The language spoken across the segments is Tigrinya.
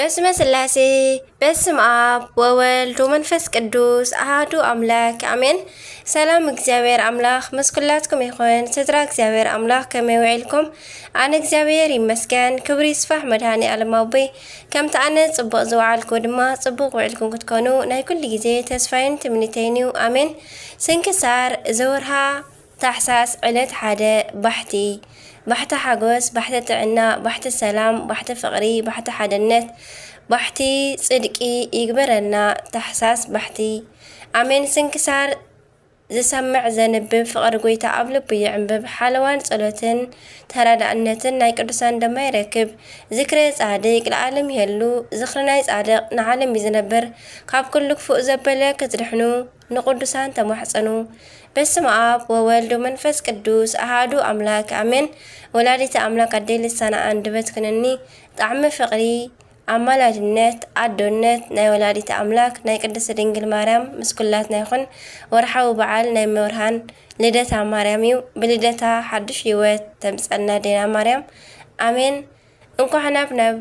በስመ ስላሴ፣ በስም ኣብ ወወልድ ወመንፈስ ቅዱስ ኣሃዱ ኣምላክ ኣሜን። ሰላም እግዚኣብሔር ኣምላኽ ምስ ኩላትኩም ይኹን። ስድራ እግዚኣብሔር ኣምላኽ ከመይ ውዒልኩም? ኣነ እግዚኣብሔር ይመስገን፣ ክብሪ ይስፋሕ መድኃኔ ዓለም ኣቦይ። ከምቲ ኣነ ጽቡቕ ዝወዓልኩ ድማ ጽቡቕ ውዒልኩም ክትኮኑ ናይ ኩሉ ግዜ ተስፋይን ትምኒተይን እዩ። ኣሜን። ስንክሳር ዘወርሃ ታሕሳስ ዕለት ሓደ። ባሕቲ፣ ባሕቲ ሓጎስ፣ ባሕቲ ጥዕና፣ ባሕቲ ሰላም፣ ባሕቲ ፍቕሪ፣ ባሕቲ ሓድነት፣ ባሕቲ ጽድቂ ይግበረና። ታሕሳስ ባሕቲ። ኣሜን። ስንክሳር ዝሰምዕ ዘንብብ ፍቕሪ ጎይታ ኣብ ልቡ ይዕንብብ። ሓለዋን ጸሎትን ተራዳእነትን ናይ ቅዱሳን ድማ ይረክብ። ዝክረ ጻድቅ ለዓለም ይሄሉ። ዝኽሪ ናይ ጻድቕ ንዓለም እዩ ዝነብር። ካብ ኩሉ ክፉእ ዘበለ ክትድሕኑ ንቅዱሳን ተማሕጸኑ። በስመ ኣብ ወወልድ ወመንፈስ ቅዱስ ኣሃዱ ኣምላክ ኣሜን። ወላዲተ ኣምላክ ኣደይ ልሳና ኣንደበት ክነኒ ጣዕሚ ፍቕሪ ኣማላድነት ኣዶነት ናይ ወላዲተ ኣምላክ ናይ ቅድስት ድንግል ማርያም ምስ ኩላትና ይኹን። ወርሓዊ በዓል ናይ መብርሃን ልደታ ማርያም እዩ። ብልደታ ሓድሽ ህይወት ተምጸልና ዴና ማርያም ኣሜን። እንኳዕ ናብ ናብ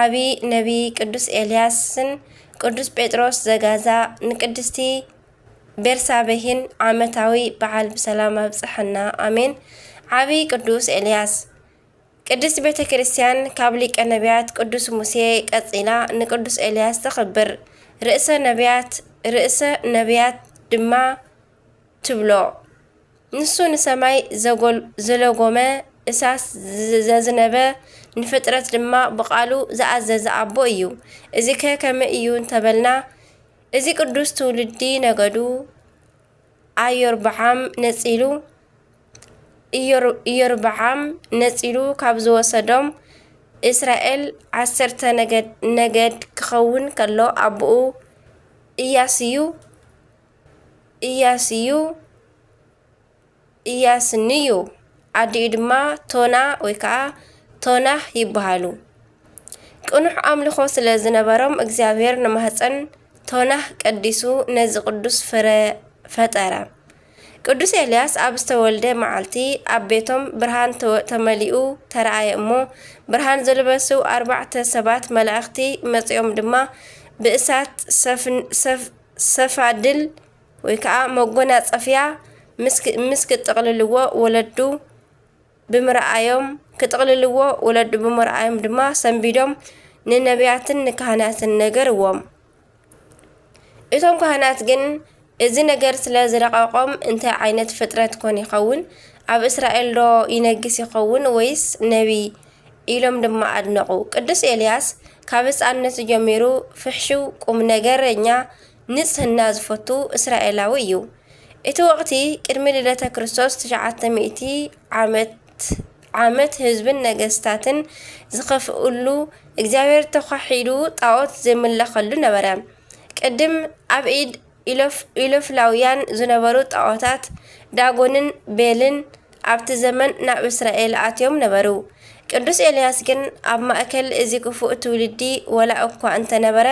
ዓቢ ነቢ ቅዱስ ኤልያስን ቅዱስ ጴጥሮስ ዘጋዛ ንቅድስቲ ቤርሳቤህን ዓመታዊ በዓል ብሰላም ኣብጽሐና ኣሜን። ዓቢ ቅዱስ ኤልያስ። ቅድስት ቤተ ክርስቲያን ካብ ሊቀ ነቢያት ቅዱስ ሙሴ ቀጺላ ንቅዱስ ኤልያስ ተኽብር። ርእሰ ነቢያት ርእሰ ነቢያት ድማ ትብሎ። ንሱ ንሰማይ ዘጎል ዘለጎመ እሳት ዘዝነበ ንፍጥረት ድማ ብቓሉ ዝኣዘዘ ኣቦ እዩ። እዚከ ከመይ እዩ እንተበልና እዚ ቅዱስ ትውልዲ ነገዱ ኣዮርብዓም ነጺሉ ኢዮር- ኢዮርብዓም ነጺሉ ካብ ዝወሰዶም እስራኤል ዓሰርተ ነገድ ነገድ ክኸውን ከሎ ኣቦኡ ኢያስዩ ኢያስዩ ኢያስንዩ ኣዲኡ ድማ ቶና ወይ ከዓ ቶናህ ይበሃሉ። ቅኑዕ ኣምልኾ ስለ ዝነበሮም እግዚኣብሔር ንማህፀን ቶናህ ቀዲሱ ነዚ ቅዱስ ፍረ ፈጠረ። ቅዱስ ኤልያስ ኣብ ዝተወልደ መዓልቲ ኣብ ቤቶም ብርሃን ተወ- ተመሊኡ ተረኣየ እሞ ብርሃን ዝለበሱ ኣርባዕተ ሰባት መላእኽቲ መጺኦም ድማ ብእሳት ሰፍን- ሰፍ- ሰፋድል ወይ ከዓ መጎናጸፍያ ምስ ክ- ምስ ክጥቕልልዎ ወለዱ ብምርኣዮም ክጥቕልልዎ ወለዱ ብምርኣዮም ድማ ሰንቢዶም ንነቢያትን ንካህናትን ነገርዎም። እቶም ካህናት ግን እዚ ነገር ስለ ዝረቐቖም እንታይ ዓይነት ፍጥረት ኮን ይኸውን? ኣብ እስራኤል ዶ ይነግስ ይኸውን ወይስ ነቢ? ኢሎም ድማ ኣድነቑ። ቅዱስ ኤልያስ ካብ ህፃንነቱ ጀሚሩ ፍሕሽው ቁም ነገረኛ ንጽህና ዝፈቱ እስራኤላዊ እዩ። እቲ ወቕቲ ቅድሚ ልደተ ክርስቶስ ትሽዓተ ሚእቲ ዓመት ዓመት ህዝብን ነገስታትን ዝኸፍእሉ እግዚኣብሔር ተዃሒዱ ጣዖት ዝምለኸሉ ነበረ። ቅድም ኣብ ኢድ ኢሎፍ- ኢሎፍላውያን ዝነበሩ ጣዖታት ዳጎንን ቤልን ኣብቲ ዘመን ናብ እስራኤል ኣትዮም ነበሩ። ቅዱስ ኤልያስ ግን ኣብ ማእከል እዚ ክፉእ ትውልዲ ወላ እኳ እንተነበረ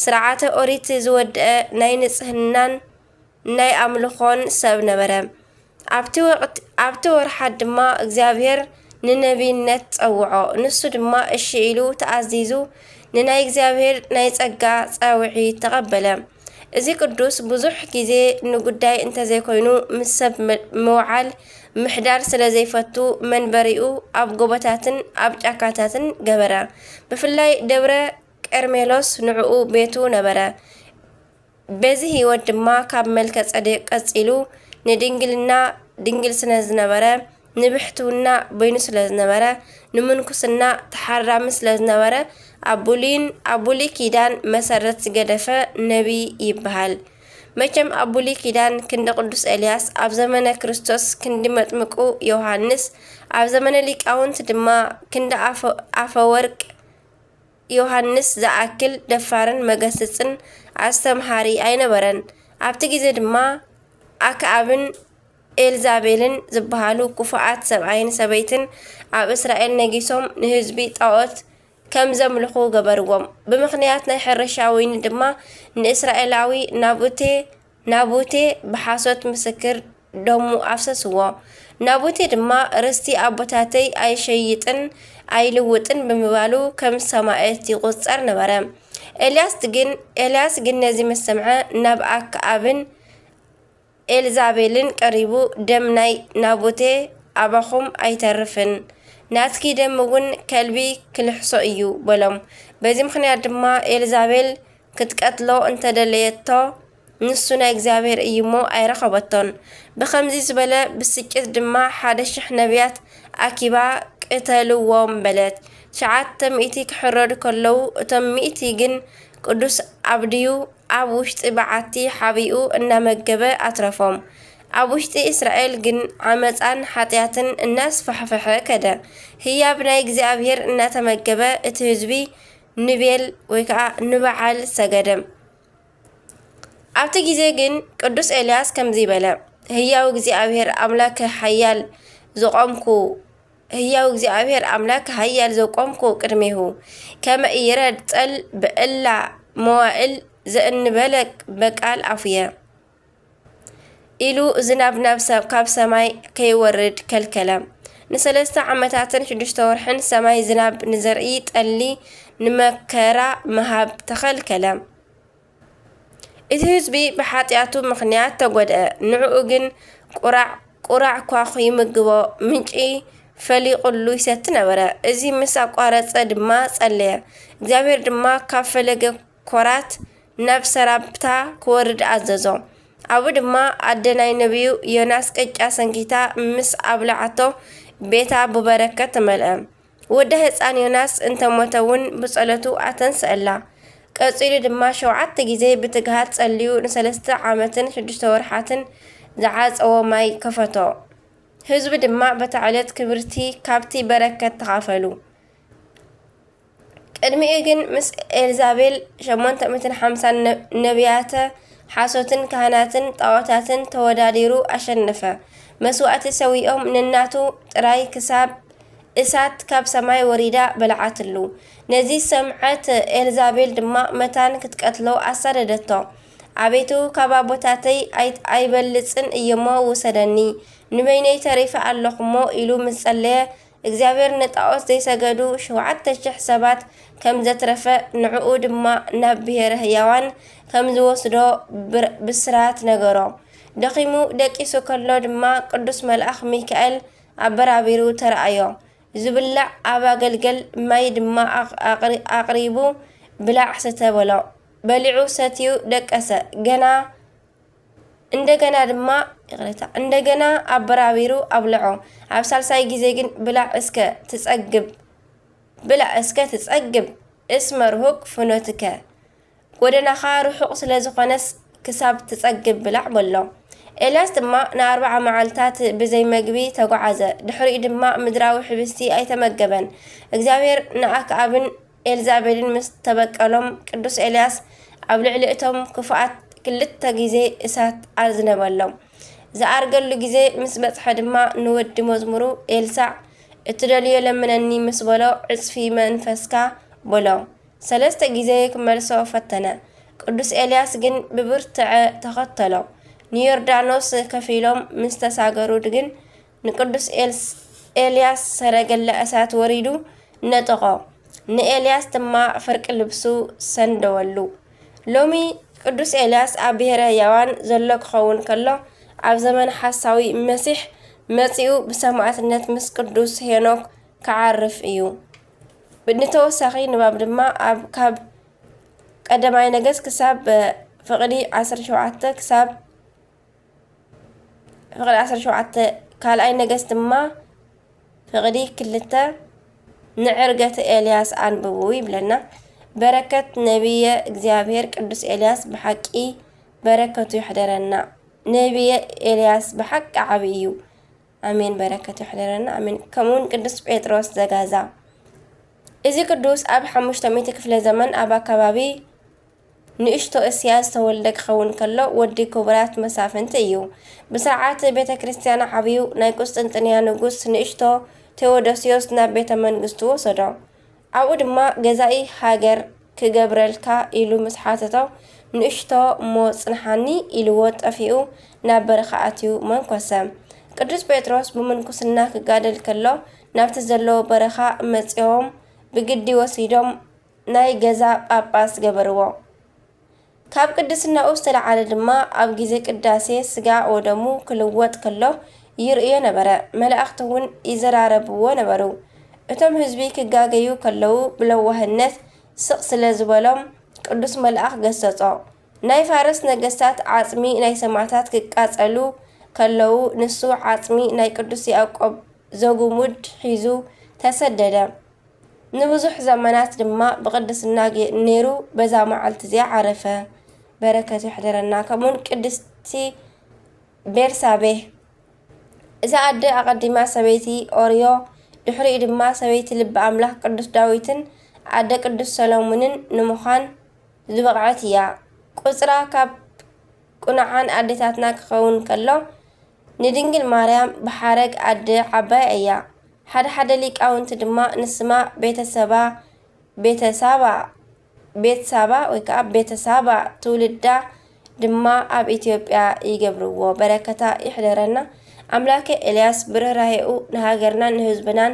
ስርዓተ ኦሪት ዝወደአ ናይ ንጽህናን ናይ ኣምልኾን ሰብ ነበረ። ኣብቲ ወቕት ኣብቲ ወርሓት ድማ እግዚኣብሔር ንነቢይነት ጸውዖ። ንሱ ድማ እሺ ኢሉ ተኣዚዙ ንናይ እግዚኣብሔር ናይ ጸጋ ጻውዒት ተቐበለ። እዚ ቅዱስ ብዙሕ ግዜ ንጉዳይ እንተዘይኮይኑ ምስ ሰብ ም- ምውዓል ምሕዳር ስለ ዘይፈቱ መንበሪኡ ኣብ ጎቦታትን ኣብ ጫካታትን ገበረ። ብፍላይ ደብረ ቀርሜሎስ ንዕኡ ቤቱ ነበረ። በዚ ህይወት ድማ ካብ መልከ ጸዴቅ ቀጺሉ ንድንግልና ድንግል ስለ ዝነበረ ንብሕትውና በይኑ ስለ ዝነበረ ንምንኩስና ተሓራሚ ስለ ዝነበረ ኣብ ብሉይን ኣብ ብሉይ ኪዳን መሰረት ዝገደፈ ነቢይ ይበሃል። መቸም ኣብ ብሉይ ኪዳን ክንዲ ቅዱስ ኤልያስ ኣብ ዘመነ ክርስቶስ ክንዲ መጥምቁ ዮሃንስ ኣብ ዘመነ ሊቃውንት ድማ ክንዲ ኣፈ- ኣፈወርቅ ዮሃንስ ዝኣክል ደፋርን መገስጽን ኣስተምሃሪ ኣይነበረን። ኣብቲ ግዜ ድማ ኣክኣብን ኤልዛቤልን ዝበሃሉ ክፉኣት ሰብኣይን ሰበይትን ኣብ እስራኤል ነጊሶም ንህዝቢ ጣዖት ከም ዘምልኹ ገበርዎም። ብምኽንያት ናይ ሕርሻ ወይኒ ድማ ንእስራኤላዊ ናቡቴ ናቡቴ ብሓሶት ምስክር ደሙ ኣፍሰስዎ። ናቡቴ ድማ ርስቲ ኣቦታተይ ኣይሸይጥን ኣይልውጥን ብምባሉ ከም ሰማእት ይቑጸር ነበረ። ኤልያስ ግን፣ ኤልያስ ግን ነዚ ምስ ሰምዐ ናብ ኣክዓብን ኤልዛቤልን ቀሪቡ፣ "ደም ናይ ናቡቴ ኣባኹም ኣይተርፍን፣ ናትኪ ደም እውን ከልቢ ክልሕሶ እዩ" በሎም። በዚ ምኽንያት ድማ ኤልዛቤል ክትቀትሎ እንተደለየቶ፣ ንሱ ናይ እግዚኣብሔር እዩ እሞ ኣይረኸበቶን። ብኸምዚ ዝበለ ብስጭት ድማ ሓደ ሽሕ ነቢያት ኣኪባ፣ "ቅተልዎም" በለት። ትሽዓተ ሚእቲ ክሕረዱ ከለዉ፣ እቶም ሚእቲ ግን ቅዱስ ኣብድዩ ኣብ ውሽጢ በዓቲ ሓቢኡ እናመገበ ኣትረፎም። ኣብ ውሽጢ እስራኤል ግን ዓመፃን ሓጢኣትን እናስፋሕፈሐ ከደ። ህያብ ናይ እግዚኣብሔር እናተመገበ እቲ ህዝቢ ንቤል ወይ ከዓ ንበዓል ሰገደ። ኣብቲ ግዜ ግን ቅዱስ ኤልያስ ከምዚ በለ፣ "ህያው እግዚኣብሔር ኣምላክ ሓያል ዝቆምኩ፣ ህያው እግዚኣብሔር ኣምላክ ሓያል ዘቆምኩ ቅድሜሁ፣ ከመ ኢይረድ ጸል ብእላ መዋእል ዘእንበለ በቃል ኣፉየ" ኢሉ ዝናብ ናብ ሰብ፣ ካብ ሰማይ ከይወርድ ከልከለ። ንሰለስተ ዓመታትን ሽዱሽተ ወርሕን ሰማይ ዝናብ ንዘርኢ ጠሊ ንመከራ ምሃብ ተኸልከለ። እቲ ህዝቢ ብሓጢኣቱ ምኽንያት ተጎድአ። ንዕኡ ግን ቁራዕ፣ ቁራዕ ኳኽ ይምግቦ፣ ምንጪ ፈሊቑሉ ይሰቲ ነበረ። እዚ ምስ ኣቋረጸ ድማ ጸለየ። እግዚኣብሔር ድማ ካብ ፈለገ ኮራት ናብ ሰራፕታ ክወርድ ኣዘዞ። ኣብኡ ድማ ኣደ ናይ ነቢዩ ዮናስ ቅጫ ሰንኪታ ምስ ኣብልዓቶ፣ ቤታ ብበረከት ተመልአ። ወዳ ህፃን ዮናስ እንተሞተ እውን ብጸሎቱ ኣተንስአላ። ቀጺሉ ድማ ሸውዓተ ግዜ ብትግሃት ጸልዩ ንሰለስተ ዓመትን ሽዱሽተ ወርሓትን ዝዓጸዎ ማይ ከፈቶ። ህዝቢ ድማ በታ ዕለት ክብርቲ ካብቲ በረከት ተኻፈሉ። ቅድሚኡ ግን ምስ ኤልዛቤል ሸሞንተ ሚእትን ሓምሳን ነ-፣ ነቢያተ ሓሶትን ካህናትን ጣዖታትን ተወዳዲሩ ኣሸነፈ። መስዋእቲ ሰዊኦም ንናቱ ጥራይ ክሳብ እሳት ካብ ሰማይ ወሪዳ በልዓትሉ። ነዚ ዝሰምዐት ኤልዛቤል ድማ መታን ክትቀትሎ ኣሳደደቶ። "ኣቤቱ፣ ካብ ኣቦታተይ ኣይ-፣ ኣይበልጽን እየሞ ውሰደኒ፣ ንበይነይ ተሪፈ ኣለኹሞ" ኢሉ ምስ ጸለየ፣ እግዚኣብሔር ንጣዖት ዘይሰገዱ ሸውዓተ ሽሕ ሰባት ከም ዘትረፈ፣ ንዕኡ ድማ ናብ ብሔረ ህያዋን ከም ዝወስዶ ብር-፣ ብስራት ነገሮ። ደኺሙ ደቂሱ ከሎ ድማ ቅዱስ መልኣኽ ሚካኤል ኣበራቢሩ ተራእዮ። ዝብላዕ ኣብ ኣገልገል ማይ ድማ ኣቕ-፣ ኣቕሪ-፣ ኣቕሪቡ፣ "ብላዕ ስተ" በሎ። በሊዑ ሰትዩ ደቀሰ። ገና እንደገና ድማ፣ ይቕሬታ፣ እንደገና ኣበራቢሩ ኣብልዖ። ኣብ ሳልሳይ ግዜ ግን፣ "ብላዕ እስከ ትጸግብ፣ ብላዕ እስከ ትጸግብ፣ እስመ ርሁቅ ፍኖትከ፣ ጎደናኻ ርሑቕ ስለ ዝኾነስ ክሳብ ትጸግብ ብላዕ" በሎ። ኤልያስ ድማ ንኣርብዓ መዓልታት ብዘይ መግቢ ተጓዓዘ። ድሕሪኡ ድማ ምድራዊ ሕብስቲ ኣይተመገበን። እግዚኣብሔር ንኣክዓብን ኤልዛቤልን ምስ ተበቀሎም፣ ቅዱስ ኤልያስ ኣብ ልዕሊ እቶም ክፉኣት ክልተ ግዜ እሳት ኣዝነበሎም። ዝኣርገሉ ግዜ ምስ በጽሐ ድማ ንወዲ መዝሙሩ ኤልሳዕ፣ "እትደልዮ ለምነኒ" ምስ በሎ፣ "ዕጽፊ መንፈስካ" በሎ። ሰለስተ ግዜ ክመልሶ ፈተነ። ቅዱስ ኤልያስ ግን ብብርትዐ ተኸተሎ። ንዮርዳኖስ ከፊሎም ምስ ተሳገሩ ግን ንቅዱስ ኤልስ-፣ ኤልያስ ሰረገላ እሳት ወሪዱ ነጠቖ። ንኤልያስ ድማ ፍርቂ ልብሱ ሰንደወሉ። ሎሚ ቅዱስ ኤልያስ ኣብ ብሔረ ሕያዋን ዘሎ ክኸውን ከሎ፣ ኣብ ዘመን ሓሳዊ መሲሕ መጺኡ ብሰማዕትነት ምስ ቅዱስ ሄኖክ ክዓርፍ እዩ። ንተወሳኺ ንባብ ድማ ኣብ፣ ካብ ቀዳማይ ነገስት ክሳብ፣ እ፣ ፍቕዲ ዓሰርተ ሸውዓተ ክሳብ ፍቕዲ ዓሰርተ ሸውዓተ፣ ካልኣይ ነገስት ድማ ፍቕዲ ክልተ ንዕርገተ ኤልያስ ኣንብቡ ይብለና። በረከት ነቢየ እግዚኣብሔር ቅዱስ ኤልያስ ብሓቂ በረከቱ ይሕደረና። ነቢየ ኤልያስ ብሓቂ ዓቢ እዩ። ኣሜን። በረከቱ ይሕደረና። ኣሜን። ከምኡውን ቅዱስ ጴጥሮስ ዘጋዛ። እዚ ቅዱስ ኣብ ሓሙሽተ ሚእቲ ክፍለ ዘመን ኣብ ኣከባቢ ንእሽቶ እስያ ዝተወልደ ክኸውን ከሎ፣ ወዲ ክቡራት መሳፍንቲ እዩ። ብስርዓት ቤተ ክርስቲያን ዓብዩ ናይ ቁስጥንጥንያ ንጉስ ንእሽቶ ቴዎዶስዮስ ናብ ቤተ መንግስቱ ወሰዶ። ኣብኡ ድማ፣ "ገዛኢ ሃገር ክገብረልካ?" ኢሉ ምስ ሓተቶ፣ "ንእሽቶ እሞ ጽንሓኒ" ኢልዎ ጠፊኡ ናብ በረኻ ኣትዩ መንኮሰ። ቅዱስ ጴጥሮስ ብምንኩስና ክጋደል ከሎ፣ ናብቲ ዘለዎ በረኻ መጺኦም ብግዲ ወሲዶም ናይ ገዛ ጳጳስ ገበርዎ። ካብ ቅድስናኡ ዝተለዓለ ድማ ኣብ ግዜ ቅዳሴ ስጋ ወደሙ ክልወጥ ከሎ ይርእዮ ነበረ። መላእኽቲ እውን ይዘራረብዎ ነበሩ። እቶም ህዝቢ ክጋገዩ ከለዉ ብለዋህነት ስቕ ስለ ዝበሎም ቅዱስ መልኣኽ ገሰጾ። ናይ ፋርስ ነገስታት ዓጽሚ ናይ ሰማዕታት ክቃጸሉ ከለዉ ንሱ ዓጽሚ ናይ ቅዱስ ያዕቆብ ዘጉሙድ ሒዙ ተሰደደ። ንብዙሕ ዘመናት ድማ ብቕድስና ጌ-፣ ነይሩ በዛ መዓልቲ እዚኣ ዓረፈ። በረከቱ ይሕደረና። ከምኡውን ቅድስቲ ቤርሳቤህ፣ እዛ ኣደ ኣቐዲማ ሰበይቲ ኦርዮ፣ ድሕሪኡ ድማ ሰበይቲ ልቢ ኣምላኽ ቅዱስ ዳዊትን ኣደ ቅዱስ ሰሎሞንን ንምዃን ዝበቕዐት እያ። ቁጽራ ካብ ቅኑዓን ኣዴታትና ክኸውን ከሎ፣ ንድንግል ማርያም ብሓረግ ኣደ ዓባይ እያ። ሓደ ሓደ ሊቃውንቲ ድማ ንስማ ቤተሰባ፣ ቤተሳባ፣ ቤትሳባ ወይ ከዓ ቤተሳባ፣ ትውልዳ ድማ ኣብ ኢትዮጵያ ይገብርዎ። በረከታ ይሕደረና። ኣምላከ ኤልያስ ብርህራሄኡ ንሃገርናን ንህዝብናን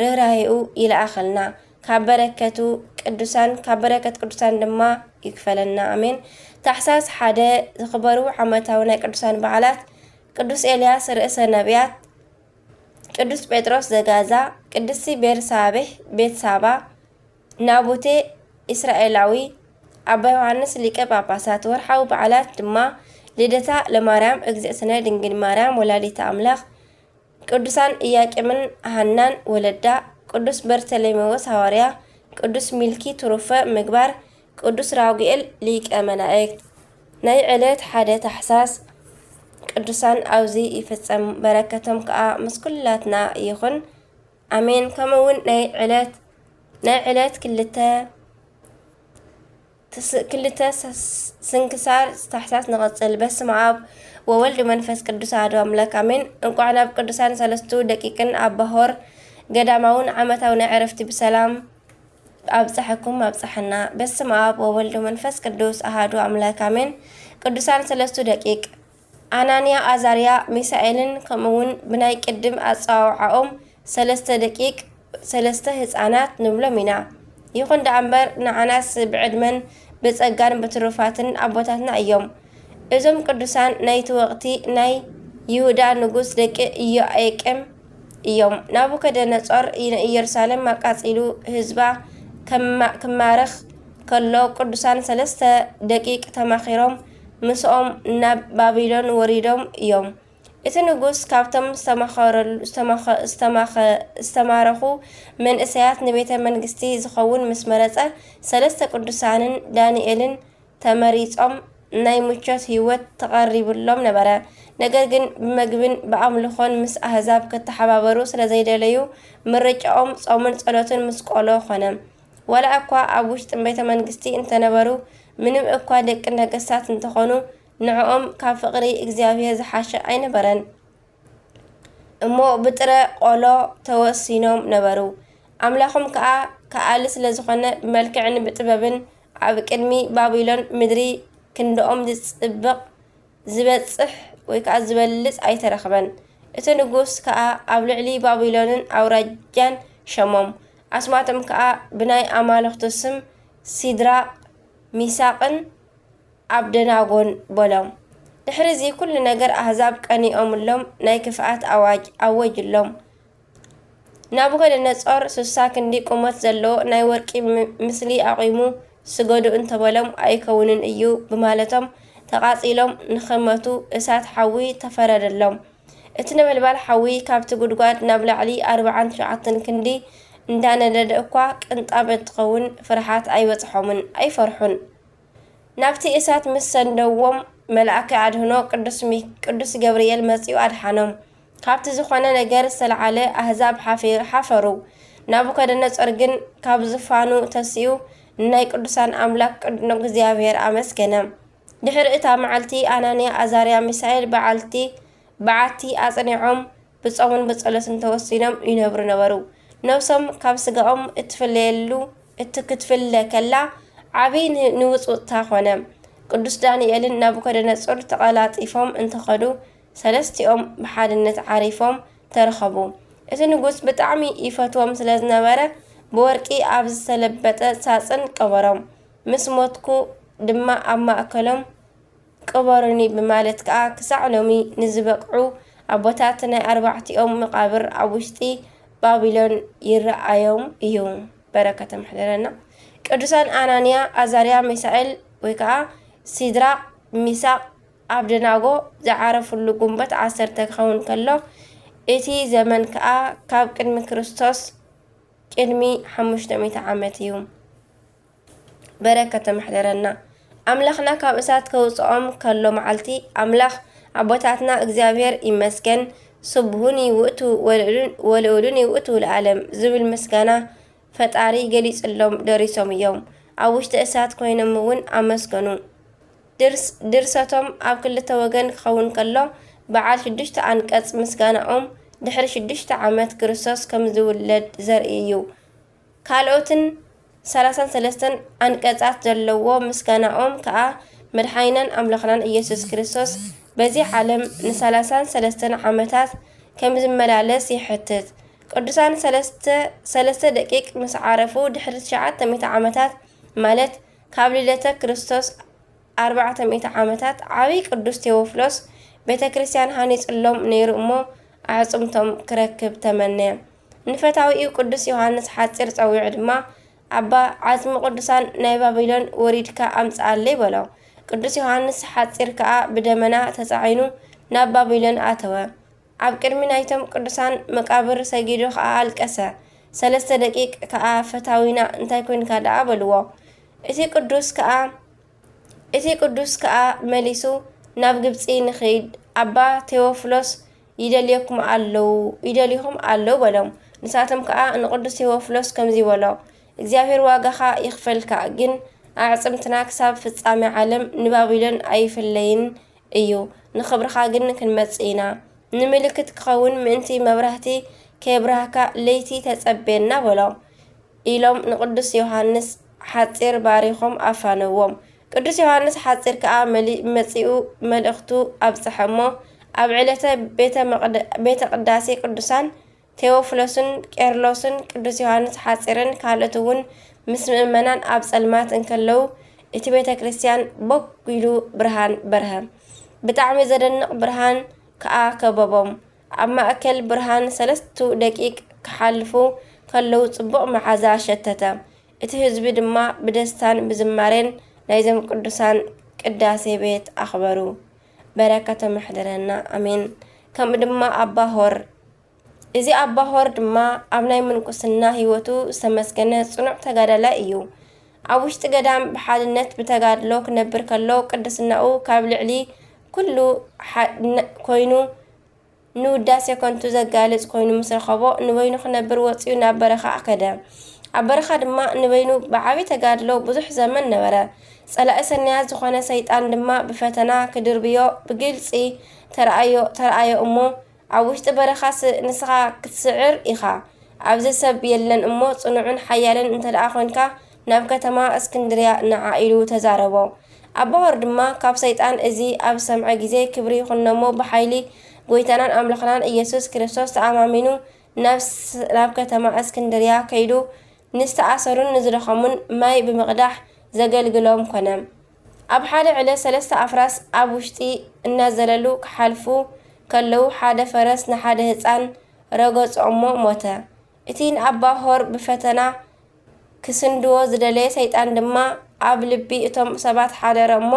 ርህራሄኡ ይልኣኸልና። ካብ በረከቱ ቅዱሳን፣ ካብ በረከት ቅዱሳን ድማ ይክፈለና። ኣሜን። ታሕሳስ ሓደ ዝኽበሩ ዓመታዊ ናይ ቅዱሳን በዓላት ቅዱስ ኤልያስ ርእሰ ነቢያት፣ ቅዱስ ጴጥሮስ ዘጋዛ፣ ቅድስቲ ቤርሳቤህ ቤት ሳባ፣ ናቡቴ እስራኤላዊ፣ ኣባ ዮሃንስ ሊቀ ጳጳሳት። ወርሓዊ በዓላት ድማ ልደታ ለማርያም እግዝእትነ ድንግል ማርያም ወላዲተ ኣምላኽ፣ ቅዱሳን ኢያቄምን ሃናን ወለዳ፣ ቅዱስ በርተሌሜዎስ ሃዋርያ፣ ቅዱስ ሚልኪ ትሩፈ ምግባር፣ ቅዱስ ራጉኤል ሊቀ መላእክት። ናይ ዕለት ሓደ ታሕሳስ ቅዱሳን ኣብዚ ይፍጸም፣ በረከቶም ከኣ ምስ ኩላትና ይኹን። ኣሜን። ከምኡ እውን ናይ ዕለት፣ ናይ ዕለት ክልተ ትስ-፣ ክልተ ሰስ-፣ ስንክሳር ታሕሳስ ንቐጽል። በስመ ኣብ ወወልድ መንፈስ ቅዱስ ኣሐዱ ኣምላክ ኣሜን። እንቋዕ ናብ ቅዱሳን ሰለስቱ ደቂቅን ኣባ ሆር ገዳማውን ዓመታዊ ናይ ዕረፍቲ ብሰላም ኣብፀሐኩም ኣብፀሐና። በስመ ኣብ ወወልድ መንፈስ ቅዱስ ኣሐዱ ኣምላክ ኣሜን። ቅዱሳን ሰለስቱ ደቂቅ ኣናንያ፣ ኣዛርያ፣ ሚሳኤልን ከምኡውን ብናይ ቅድም ኣጸዋውዓኦም ሰለስተ ደቂቅ፣ ሰለስተ ህጻናት ንብሎም ኢና። ይኹን ደኣ እምበር ንዓናስ ብዕድመን ብጸጋን ብትሩፋትን ኣቦታትና እዮም። እዞም ቅዱሳን ናይቲ ወቕቲ ናይ ይሁዳ ንጉስ ደቂ ኢዮአቄም እዮም። ናቡከደነጾር ንኢየሩሳሌም ኣቃጺሉ ህዝባ ከማ-፣ ክማርኽ ከሎ ቅዱሳን ሰለስተ ደቂቅ ተማኺሮም ምስኦም ናብ ባቢሎን ወሪዶም እዮም። እቲ ንጉስ ካብቶም ዝተማኸረሉ-፣ ዝተማኸ-፣ ዝተማኸ-፣ ዝተማረኹ መንእሰያት ንቤተ መንግስቲ ዝኸውን ምስ መረጸ፣ ሰለስተ ቅዱሳንን ዳንኤልን ተመሪጾም ናይ ምቾት ህይወት ተቐሪቡሎም ነበረ። ነገር ግን ብመግብን ብኣምልኾን ምስ ኣህዛብ ክተሓባበሩ ስለ ዘይደለዩ፣ ምርጫኦም ጾምን ጸሎትን ምስ ቆሎ ኾነ። ዋላ እኳ ኣብ ውሽጥን ቤተ መንግስቲ እንተነበሩ፣ ምንም እኳ ደቂ ነገስታት እንተኾኑ፣ ንዕኦም ካብ ፍቕሪ እግዚኣብሔር ዝሓሸ ኣይነበረን። እሞ ብጥረ ቆሎ ተወሲኖም ነበሩ። ኣምላኾም ከኣ ከኣሊ ስለ ዝኾነ፣ ብመልክዕን ብጥበብን ኣብ ቅድሚ ባቢሎን ምድሪ ክንድኦም ዝጽብቕ ዝበጽሕ ወይ ከኣ ዝበልጽ ኣይተረኽበን። እቲ ንጉስ ከኣ ኣብ ልዕሊ ባቢሎንን ኣውራጃን ሸሞም። ኣስማቶም ከኣ ብናይ ኣማልኽቱ ስም ሲድራቅ፣ ሚሳቅን ኣብደናጎን በሎም። ድሕሪ እዚ ኩሉ ነገር ኣህዛብ ቀኒኦምሎም ናይ ክፍኣት ኣዋጅ ኣወጅሎም። ናቡከደነጾር ስሳ ክንዲ ቁመት ዘለዎ ናይ ወርቂ ም-፣ ምስሊ ኣቑሙ፣ ስገዱ እንተበሎም ኣይከውንን እዩ ብማለቶም ተቓጺሎም ንኽመቱ እሳት ሓዊ ተፈረደሎም። እቲ ነበልባል ሓዊ ካብቲ ጉድጓድ ናብ ላዕሊ ኣርባዓን ትሽዓተን ክንዲ እንዳነደደ እኳ ቅንጣብ እንትኸውን ፍርሓት ኣይበጽሖምን፣ ኣይፈርሑን። ናብቲ እሳት ምስ ሰደዎም፣ መልኣከ ኣድህኖ ቅዱስ ሚ-፣ ቅዱስ ገብርኤል መጺኡ ኣድሓኖም። ካብቲ ዝኾነ ነገር ዝተለዓለ ኣህዛብ ሓፊ-፣ ሓፈሩ። ናቡከደነጾር ግን ካብ ዙፋኑ ተሲኡ ንናይ ቅዱሳን ኣምላክ ቅዱስ እግዚኣብሔር ኣመስገነ። ድሕሪ እታ መዓልቲ ኣናንያ፣ ኣዛርያ፣ ሚሳኤል በዓልቲ፣ በዓቲ ኣጽኒዖም ብጾምን ብጸሎትን ተወሲኖም ይነብሩ ነበሩ። ነብሶም ካብ ስጋኦም እትፍለየሉ፣ እት-፣ ክትፍለ ከላ ዓቢ ን-፣ ንውጽውጽታ ኾነ። ቅዱስ ዳንኤልን ናቡከደነጾር ተቐላጢፎም እንተኸዱ፣ ሰለስቲኦም ብሓድነት ዓሪፎም ተረኸቡ። እቲ ንጉስ ብጣዕሚ ይፈትዎም ስለ ዝነበረ፣ ብወርቂ ኣብ ዝተለበጠ ሳጽን ቀበሮም። ምስ ሞትኩ ድማ ኣብ ማእከሎም ቅበሩኒ ብማለት ከኣ ክሳዕ ሎሚ ንዝበቅዑ ኣቦታት ናይ ኣርባዕቲኦም መቓብር ኣብ ውሽጢ ባቢሎን ይረኣዮም እዩ። በረከቶም ይሕደረና። ቅዱሳን ኣናንያ፣ ኣዛርያ፣ ሚሳኤል ወይ ከኣ ሲድራቅ፣ ሚሳቅ፣ ኣብደናጎ ዝዓረፉሉ ጉንበት ዓሰርተ ክኸውን ከሎ፣ እቲ ዘመን ከኣ ካብ ቅድሚ ክርስቶስ ቅድሚ ሓሙሽተ ሚእቲ ዓመት እዩ። በረከቶም ይሕደረና። ኣምላኽና ካብ እሳት ከውጽኦም ከሎ መዓልቲ፣ ኣምላኽ ኣቦታትና እግዚኣብሔር ይመስገን፣ ስቡሁን ይውእቱ ወልኡሉን ይውእቱ ለዓለም ዝብል ምስጋና ፈጣሪ ገሊጽሎም ደሪሶም እዮም። ኣብ ውሽጢ እሳት ኮይኖም እውን ኣመስገኑ። ድርስ-፣ ድርሰቶም ኣብ ክልተ ወገን ክኸውን ከሎ፣ በዓል ሽዱሽተ ኣንቀጽ ምስጋናኦም ድሕሪ ሽዱሽተ ዓመት ክርስቶስ ከም ዝውለድ ዘርኢ እዩ። ካልኦትን ሰላሳን ሰለስተን ኣንቀጻት ዘለዎ ምስጋናኦም ከኣ መድሓኒናን ኣምላኽናን ኢየሱስ ክርስቶስ በዚ ዓለም ንሰላሳን ሰለስተን ዓመታት ከም ዝመላለስ ይሕትት። ቅዱሳን ሰለስተ፣ ሰለስተ ደቂቅ ምስ ዓረፉ ድሕሪ ትሽዓተ ሚእቲ ዓመታት፣ ማለት ካብ ልደተ ክርስቶስ ኣርባዕተ ሚእቲ ዓመታት፣ ዓቢ ቅዱስ ቴዎፍሎስ ቤተ ክርስቲያን ሃኒጽሎም ነይሩ እሞ ኣዕጽምቶም ክረክብ ተመነየ። ንፈታዊኡ ቅዱስ ዮሃንስ ሓጺር ጸዊዑ ድማ፣ ኣባ፣ ዓጽሚ ቅዱሳን ናይ ባቢሎን ወሪድካ ኣምጽኣለይ በሎ። ቅዱስ ዮሃንስ ሓጺር ከኣ ብደመና ተጻዒኑ ናብ ባቢሎን ኣተወ። ኣብ ቅድሚ ናይቶም ቅዱሳን መቃብር ሰጊዱ ከኣ ኣልቀሰ። ሰለስተ ደቂቅ ከኣ፣ ፈታዊና እንታይ ኮይንካ ደኣ በልዎ። እቲ ቅዱስ ከኣ፣ እቲ ቅዱስ ከኣ መሊሱ፣ ናብ ግብጺ ንኺድ፣ ኣባ ቴዎፍሎስ ይደልየኩም ኣለዉ፣ ይደልዩኹም ኣለዉ በሎም። ንሳቶም ከኣ ንቅዱስ ቴዎፍሎስ ከምዚ በሎ፣ እግዚኣብሔር ዋጋኻ ይኽፈልካ፣ ግን ኣዕጽምትና ክሳብ ፍጻሜ ዓለም ንባቢሎን ኣይፍለይን እዩ፣ ንኽብርኻ ግን ክንመጽእ ኢና። ንምልክት ክኸውን ምእንቲ መብራህቲ ከየብርሃካ ለይቲ ተጸቤና በሎ። ኢሎም ንቅዱስ ዮሃንስ ሓጺር ባሪኾም ኣፋነዎም። ቅዱስ ዮሃንስ ሓጺር ከኣ መሊ-፣ መጺኡ መልእኽቱ ኣብጽሐ እሞ፣ ኣብ ዕለተ ቤተ መቅደ-፣ ቤተ ቅዳሴ ቅዱሳን ቴዎፍሎስን ቄርሎስን ቅዱስ ዮሃንስ ሓጺርን ካልኦት እውን ምስ ምእመናን ኣብ ጸልማት እንከለዉ፣ እቲ ቤተ ክርስቲያን ቦግ ኢሉ ብርሃን በርሀ። ብጣዕሚ ዘደንቕ ብርሃን ከኣ ከበቦም። ኣብ ማእከል ብርሃን ሰለስቱ ደቂቅ ክሓልፉ ከለዉ ጽቡቕ መዓዛ ሸተተ። እቲ ህዝቢ ድማ ብደስታን ብዝማሬን ናይዞም ቅዱሳን ቅዳሴ ቤት ኣኽበሩ። በረከቶም ይሕደረና፣ ኣሜን። ከምኡ ድማ ኣባ ሆር፣ እዚ ኣባ ሆር ድማ ኣብ ናይ ምንኩስና ህይወቱ ዝተመስገነ ጽኑዕ ተጋዳላይ እዩ። ኣብ ውሽጢ ገዳም ብሓድነት ብተጋድሎ ክነብር ከሎ፣ ቅድስናኡ ካብ ልዕሊ ኩሉ ሓ-፣ ነ-፣ ኮይኑ፣ ንውዳሴ ከንቱ ዘጋልጽ ኮይኑ ምስ ረኸቦ፣ ንበይኑ ክነብር ወጺኡ ናብ በረኻ ከደ። ኣብ በረኻ ድማ ንበይኑ ብዓቢ ተጋድሎ ብዙሕ ዘመን ነበረ። ጸላኢ ሰናያት ዝኾነ ሰይጣን ድማ ብፈተና ክድርብዮ ብግልጺ ተራእዮ፣ ተራእዮ እሞ፣ ኣብ ውሽጢ በረኻስ ንስኻ ክትስዕር ኢኻ። ኣብዚ ሰብ የለን እሞ፣ ጽኑዕን ሓያልን እንተ ደኣ ኾንካ፣ ናብ ከተማ እስክንድርያ ንዓ ኢሉ ተዛረቦ። ኣባ ሆር ድማ ካብ ሰይጣን እዚ ኣብ ዝሰምዐ ግዜ፣ ክብሪ ይኹኖሞ፣ ብሓይሊ ጐይታናን ኣምላኽናን ኢየሱስ ክርስቶስ ተኣማሚኑ ናብ ስ-፣ ናብ ከተማ እስክንድርያ ከይዱ፣ ንዝተኣሰሩን ንዝደኸሙን ማይ ብምቕዳሕ ዘገልግሎም ኮነ። ኣብ ሓደ ዕለት ሰለስተ ኣፍራስ ኣብ ውሽጢ እናዘለሉ ክሓልፉ ከለዉ፣ ሓደ ፈረስ ንሓደ ህጻን ረገጾ እሞ ሞተ። እቲ ንኣባ ሆር ብፈተና ክስንድዎ ዝደለየ ሰይጣን ድማ ኣብ ልቢ እቶም ሰባት ሓደረ እሞ፣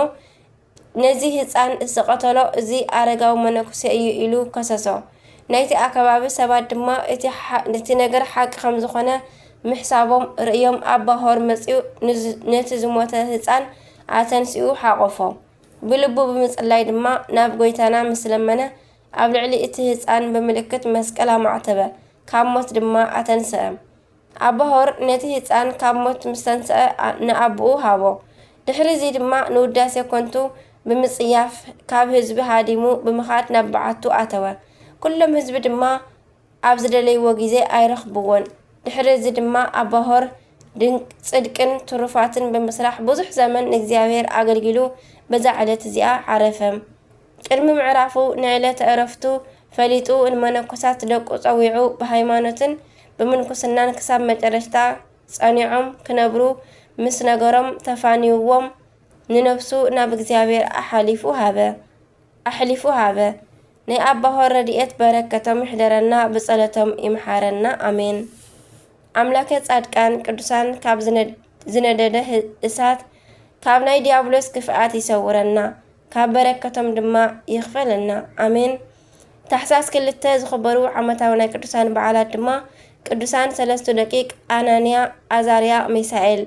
ነዚ ህጻን ዝቐተሎ እዚ ኣረጋዊ መነኩሴ እዩ ኢሉ ከሰሶ። ናይቲ ኣከባቢ ሰባት ድማ እቲ ሓ-፣ እቲ ነገር ሓቂ ከም ዝኾነ ምሕሳቦም ርእዮም፣ ኣባ ሆር መጺኡ ንዝ-፣ ነቲ ዝሞተ ህጻን ኣተንሲኡ ሓቖፎ። ብልቡ ብምጽላይ ድማ ናብ ጐይታና ምስ ለመነ፣ ኣብ ልዕሊ እቲ ህጻን ብምልክት መስቀል ኣማዕተበ፣ ካብ ሞት ድማ ኣተንስአ። ኣባ ሆር ነቲ ህጻን ካብ ሞት ምስ ተንስአ፣ ኣ-፣ ንኣቦኡ ሃቦ። ድሕሪ እዚ ድማ ንውዳሴ ኮንቱ ብምጽያፍ፣ ካብ ህዝቢ ሃዲሙ ብምኻድ ናብ በዓቱ ኣተወ። ኩሎም ህዝቢ ድማ ኣብ ዝደለይዎ ግዜ ኣይረኽብዎን። ድሕሪ እዚ ድማ ኣባ ሆር ድንቅ ጽድቅን ትሩፋትን ብምስራሕ ብዙሕ ዘመን ንእግዚኣብሔር ኣገልጊሉ በዛ ዕለት እዚኣ ዓረፈ። ቅድሚ ምዕራፉ ንዕለተ ዕረፍቱ ፈሊጡ ንመነኮሳት ደቁ ጸዊዑ ብሃይማኖትን ብምንኩስናን ክሳብ መጨረሽታ ጸኒዖም ክነብሩ ምስ ነገሮም ተፋንይዎም ንነብሱ ናብ እግዚኣብሔር ኣሓሊፉ ሃበ ኣሕሊፉ ሃበ። ናይ ኣባሆር ረድኤት በረከቶም ይሕደረና ብጸሎቶም ይምሓረና ኣሜን። ኣምላከ ጻድቃን ቅዱሳን ካብ ዝነደደ እሳት ካብ ናይ ዲያብሎስ ክፍኣት ይሰውረና ካብ በረከቶም ድማ ይኽፈለና ኣሜን። ታሕሳስ ክልተ ዝኽበሩ ዓመታዊ ናይ ቅዱሳን በዓላት ድማ ቅዱሳን ሰለስቱ ደቂቅ ኣናንያ፣ ኣዛርያ፣ ሚሳኤል፣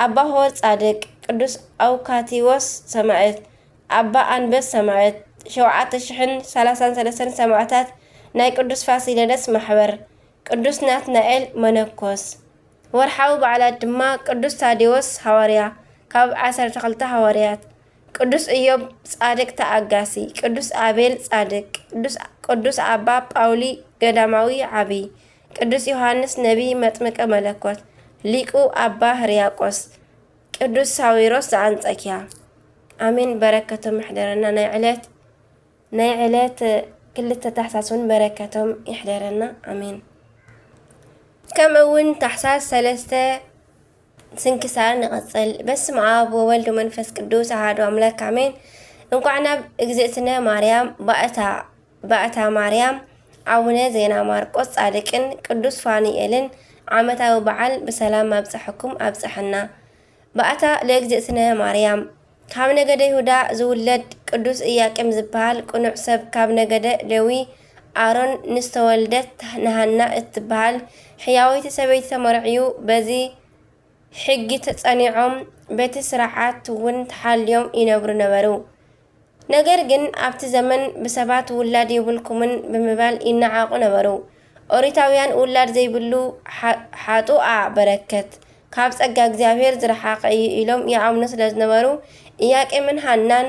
ኣባ ሆር ጻድቅ፣ ቅዱስ ኣውካቲዎስ ሰማዕት፣ ኣባ ኣንበስ ሰማዕት፣ ሸውዓተ ሽሕን ሰላሳን ሰለስተን ሰማዕታት ናይ ቅዱስ ፋሲለደስ ማሕበር፣ ቅዱስ ናትናኤል መነኮስ። ወርሓዊ በዓላት ድማ ቅዱስ ታዴዎስ ሃዋርያ ካብ ዓሰርተ ክልተ ሃዋርያት፣ ቅዱስ ኢዮብ ጻድቅ ተኣጋሲ፣ ቅዱስ ኣቤል ጻድቅ፣ ቅዱስ ኣባ ጳውሊ ገዳማዊ ዓቢ፣ ቅዱስ ዮሃንስ ነቢ መጥምቀ መለኮት፣ ሊቁ ኣባ ህርያቆስ፣ ቅዱስ ሳዊሮስ ዘኣንጸኪያ። ኣሜን። በረከቶም ይሕደረና። ናይ ዕለት ናይ ዕለት ክልተ ታሕሳስ እውን በረከቶም ይሕደረና። ኣሜን። ከምኡ እውን ታሕሳስ ሰለስተ ስንክሳር ንቐጽል። በስመ ኣብ ወወልድ ወመንፈስ ቅዱስ ኣሃዱ ኣምላክ ኣሜን። እንኳዕ ናብ እግዝእትነ ማርያም ባእታ ባእታ ማርያም ኣቡነ ዜና ማርቆስ ጻድቅን ቅዱስ ፋኑኤልን ዓመታዊ በዓል ብሰላም ኣብጽሐኩም ኣብጽሐና። ባእታ ለእግዝእትነ ማርያም። ካብ ነገደ ይሁዳ ዝውለድ ቅዱስ ኢያቄም ዝበሃል ቅኑዕ ሰብ ካብ ነገደ ሌዊ ኣሮን ንዝተወልደት ንሃና እትበሃል ሕያወይቲ ሰበይቲ ተመርዕዩ በዚ ሕጊ ተጸኒዖም በቲ ስርዓት እውን ተሓልዮም ይነብሩ ነበሩ። ነገር ግን ኣብቲ ዘመን ብሰባት ውላድ የብልኩምን ብምባል ይነዓቑ ነበሩ። ኦሪታውያን ውላድ ዘይብሉ ሓጡኣ በረከት ካብ ጸጋ እግዚኣብሔር ዝረሓቐ እዩ ኢሎም ይኣምኑ ስለ ዝነበሩ ኢያቄምን ሃናን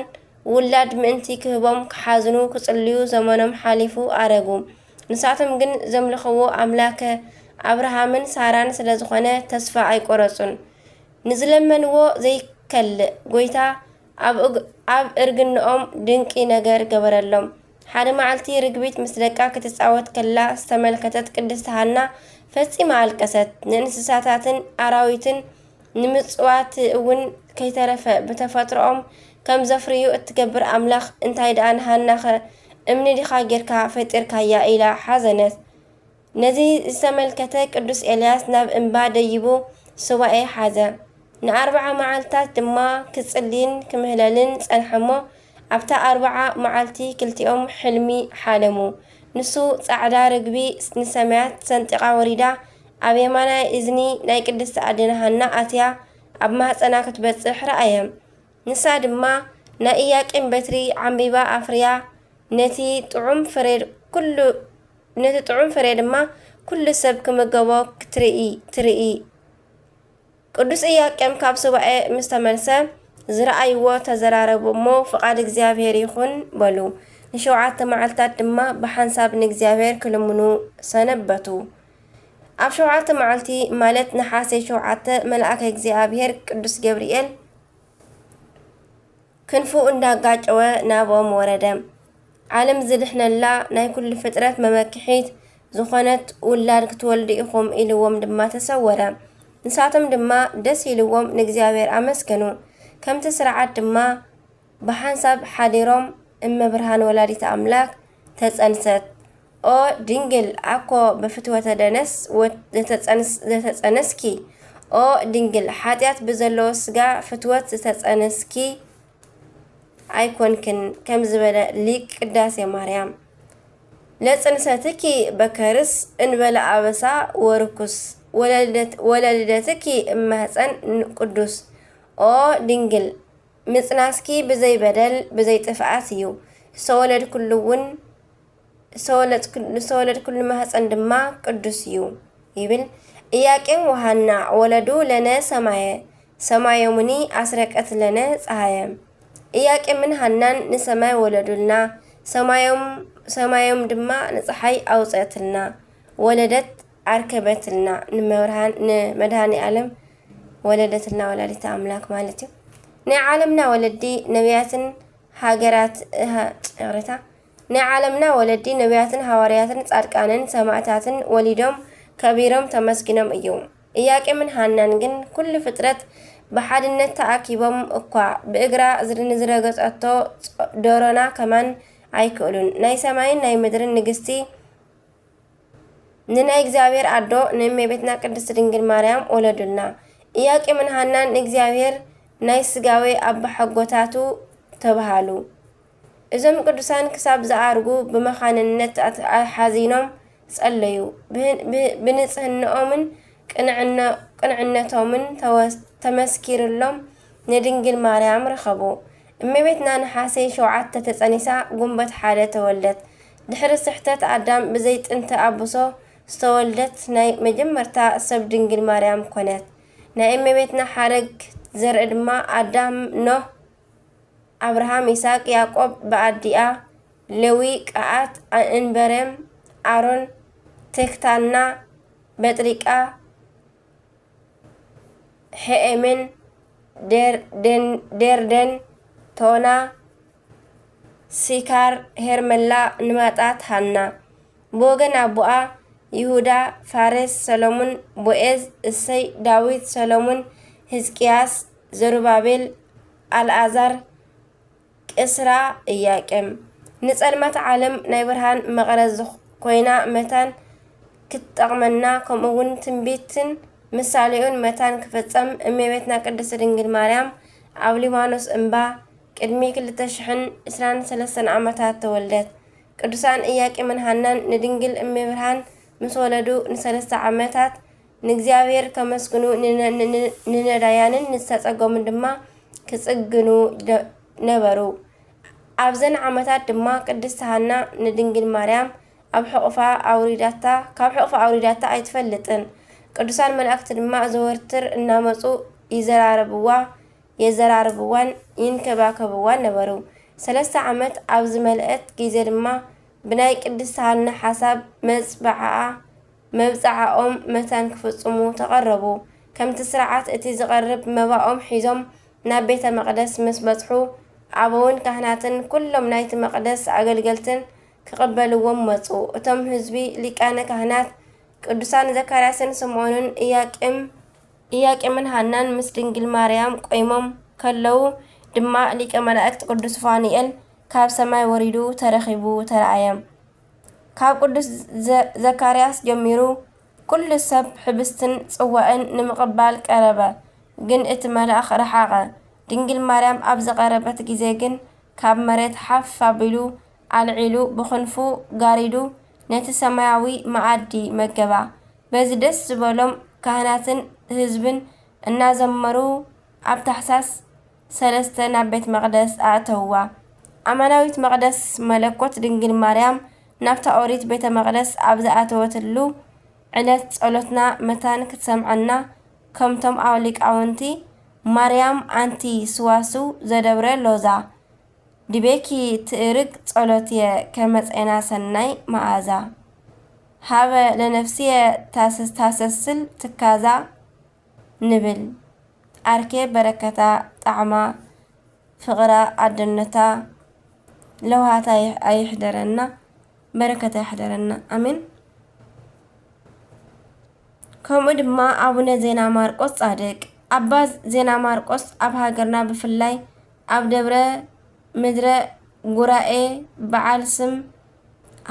ውላድ ምእንቲ ክህቦም ክሓዝኑ ክጽልዩ ዘመኖም ሓሊፉ ኣረጉ። ንሳቶም ግን ዘምልኽዎ ኣምላከ ኣብርሃምን ሳራን ስለ ዝኾነ ተስፋ ኣይቆረጹን። ንዝለመንዎ ዘይከልእ ጎይታ ኣብ እርግንኦም ድንቂ ነገር ገበረሎም። ሓደ መዓልቲ ርግቢት ምስ ደቃ ክትጻወት ከላ ዝተመልከተት ቅድስቲ ሃና ፈጺማ ኣልቀሰት። ንእንስሳታትን ኣራዊትን ንምጽዋት እውን ከይተረፈ ብተፈጥሮኦም ከም ዘፍርዩ እትገብር ኣምላኽ እንታይ ደኣ ንሃናኸ እምኒ ዲኻ ጌርካ ፈጢርካያ ኢላ ሓዘነት። ነዚ ዝተመልከተ ቅዱስ ኤልያስ ናብ እምባ ደይቡ ሱባኤ ሓዘ። ንኣርብዓ መዓልታት ድማ ክጽልይን ክምህለልን ጸንሐ እሞ ኣብታ ኣርብዓ መዓልቲ ክልቲኦም ሕልሚ ሓለሙ። ንሱ ጻዕዳ ርግቢ ንሰማያት ሰንጢቓ ወሪዳ ኣብ የማናይ እዝኒ ናይ ቅድስቲ ኣዴና ሃና ኣትያ ኣብ ማህጸና ክትበጽሕ ረኣየ። ንሳ ድማ ናይ ኢያቄም በትሪ ዓምቢባ ኣፍርያ ነቲ ጥዑም ፍሬ ኩሉ ነቲ ጥዑም ፍሬ ድማ ኩሉ ሰብ ክምገቦ ክትርኢ ትርኢ። ቅዱስ ኢያቄም ካብ ሱባኤ ምስ ተመልሰ ዝረኣይዎ ተዘራረቡ እሞ ፍቓድ እግዚኣብሔር ይኹን በሉ። ንሸውዓተ መዓልታት ድማ ብሓንሳብ ንእግዚኣብሔር ክልምኑ ሰነበቱ። ኣብ ሸውዓተ መዓልቲ ማለት ነሓሴ ሸውዓተ መልኣከ እግዚኣብሔር ቅዱስ ገብርኤል ክንፉ እንዳጋጨወ ናብኦም ወረደ። ዓለም ዝድሕነላ ናይ ኩሉ ፍጥረት መመክሒት ዝኾነት ውላድ ክትወልዱ ኢኹም ኢልዎም ድማ ተሰወረ። ንሳቶም ድማ ደስ ኢልዎም ንእግዚኣብሔር ኣመስገኑ። ከምቲ ስርዓት ድማ ብሓንሳብ ሓዲሮም እመ ብርሃን ወላዲተ ኣምላክ ተጸንሰት። ኦ ድንግል ኣኮ በፍትወተ ደነስ ዘተጸነስኪ፣ ኦ ድንግል ሓጢኣት ብዘለዎ ስጋ ፍትወት ዝተጸነስኪ ኣይኮንክን ከም ዝበለ ሊቅ ቅዳሴ ማርያም። ለጽንሰትኪ በከርስ እንበለ ኣበሳ ወርኩስ፣ ወለልደትኪ እማህፀን ቅዱስ። ኦ ድንግል ምጽናስኪ ብዘይ በደል ብዘይ ጥፍኣት እዩ። ዝተወለድኩሉ እውን ዝተወለድኩሉ ማህፀን ድማ ቅዱስ እዩ ይብል። ኢያቄም ወሃና ወለዱ ለነ ሰማየ፣ ሰማዮምኒ ኣስረቀት ለነ ፀሃየ። ኢያቄምን ሃናን ንሰማይ ወለዱልና፣ ሰማዮም ድማ ንፀሓይ ኣውፀእትልና፣ ወለደት ኣርከበትልና፣ ንመድሃኒ ኣለም ወለደትልና፣ ወላዲተ ኣምላክ ማለት እዩ። ናይ ዓለምና ወለዲ ነቢያትን ሃገራት ይቕሬታ ናይ ዓለምና ወለዲ ነቢያትን ሃዋርያትን ጻድቃንን ሰማዕታትን ወሊዶም ከቢሮም ተመስጊኖም እዩ። ኢያቄምን ሃናን ግን ኩሉ ፍጥረት ብሓድነት ተኣኪቦም እኳ ብእግራ ዝር- ንዝረገጸቶ ጾ- ዶሮና ከማን ኣይክእሉን። ናይ ሰማይን ናይ ምድርን ንግስቲ ንናይ እግዚኣብሔር ኣዶ ንእመቤትና ቅድስት ድንግል ማርያም ወለዱልና። ኢያቄምን ሃናን ንእግዚኣብሔር ናይ ስጋዌ ኣባሓጎታቱ ተባሃሉ። እዞም ቅዱሳን ክሳብ ዝኣርጉ ብመኻንነት ኣት- ሓዚኖም ጸለዩ። ብህ- ብህ- ብንጽህንኦምን ቅንዕነ- ቅንዕነቶምን ተወስ- ተመስኪርሎም ንድንግል ማርያም ረኸቡ። እመቤትና ነሓሴ ሸውዓተ ተጸኒሳ ጉንበት ሓደ ተወልደት። ድሕሪ ስሕተት ኣዳም ብዘይ ጥንቲ ኣብሶ ዝተወልደት ናይ መጀመርታ ሰብ ድንግል ማርያም ኮነት። ናይ እመቤትና ሓረግ ዘርኢ ድማ ኣዳም፣ ኖህ፣ ኣብርሃም፣ ይስሐቅ፣ ያዕቆብ ብኣዲኣ፣ ሌዊ፣ ቀዓት፣ ኣንበሬም፣ ኣሮን፣ ቴክታና፣ በጥሪቃ፣ ሄኤምን፣ ዴር- ዴን- ዴርዴን፣ ቶና፣ ሲካር፣ ሄርመላ፣ ንማጣት፣ ሃና። ብወገን ኣቦኣ ይሁዳ፣ ፋሬስ፣ ሰሎሙን፣ ቦኤዝ፣ እሰይ፣ ዳዊት፣ ሰሎሙን፣ ህዝቅያስ፣ ዘሩባቤል፣ ኣልኣዛር፣ ቅስራ፣ ኢያቄም። ንጸልማት ዓለም ናይ ብርሃን መቕረዝ ዝኾይና መታን ክትጠቕመና፣ ከምኡ እውን ትንቢትን ምሳሌኡን መታን ክፍጸም እመቤትና ቅድስት ድንግል ማርያም ኣብ ሊባኖስ እምባ ቅድሚ ክልተ ሽሕን ዕስራን ሰለስተን ዓመታት ተወልደት። ቅዱሳን ኢያቄምን ሃናን ንድንግል እመ ብርሃን ምስ ወለዱ ንሰለስተ ዓመታት ንእግዚኣብሔር ከመስግኑ፣ ንነ- ንነ- ንነዳያንን ንዝተጸገሙን ድማ ክጽግኑ ደ- ነበሩ። ኣብዘን ዓመታት ድማ ቅድስት ሃና ንድንግል ማርያም ኣብ ሕቑፋ ኣውሪዳታ ካብ ሕቑፋ ኣውሪዳታ ኣይትፈልጥን። ቅዱሳን መላእክቲ ድማ ዘወትር እናመጹ ይዘራረብዋ የዘራርብዋን ይንከባከብዋን ነበሩ። ሰለስተ ዓመት ኣብ ዝመልአት ግዜ ድማ ብናይ ቅድስት ሃና ሓሳብ መጽብዓኣ መብጽዓኦም መታን ክፍጽሙ ተቐረቡ። ከምቲ ስርዓት እቲ ዝቐርብ መባኦም ሒዞም ናብ ቤተ መቕደስ ምስ በጽሑ ኣበውን ካህናትን ኩሎም ናይቲ መቕደስ ኣገልገልትን ክቕበልዎም መጹ። እቶም ህዝቢ ሊቃነ ካህናት ቅዱሳን ዘካርያስን ስምዖንን ኢያቄም ኢያቄምን ሃናን ምስ ድንግል ማርያም ቆይሞም ከለዉ ድማ ሊቀ መላእክት ቅዱስ ፋኑኤል ካብ ሰማይ ወሪዱ ተረኺቡ ተራእየ። ካብ ቅዱስ ዘ- ዘካርያስ ጀሚሩ ኩሉ ሰብ ሕብስትን ጽዋእን ንምቕባል ቀረበ፣ ግን እቲ መልኣኽ ረሓቐ። ድንግል ማርያም ኣብ ዝቐረበት ግዜ ግን ካብ መሬት ሓፍ ኣቢሉ ኣልዒሉ ብኽንፉ ጋሪዱ ነቲ ሰማያዊ መኣዲ መገባ። በዚ ደስ ዝበሎም ካህናትን ህዝብን እናዘመሩ ኣብ ታሕሳስ ሰለስተ ናብ ቤት መቕደስ ኣእተውዋ። ኣማናዊት መቕደስ መለኮት ድንግል ማርያም ናብታ ኦሪት ቤተ መቕደስ ኣብ ዝኣተወትሉ ዕለት ጸሎትና መታን ክትሰምዓና ከምቶም ኣው ሊቃውንቲ ማርያም ኣንቲ ስዋስው ዘደብረ ሎዛ ድቤኪ ትእርግ ጸሎትየ ከመጸና ሰናይ መዓዛ ሃበ ለነፍስየ ታሰስታሰስል ትካዛ ንብል ኣርኬ በረከታ ጣዕማ ፍቕራ ኣደነታ ለውሃታ ኣይሕደረና በረከታ ይሕደረና ኣሜን። ከምኡ ድማ ኣቡነ ዜና ማርቆስ ጻድቅ ኣባ ዜና ማርቆስ ኣብ ሃገርና ብፍላይ ኣብ ደብረ ምድረ ጉራኤ በዓል ስም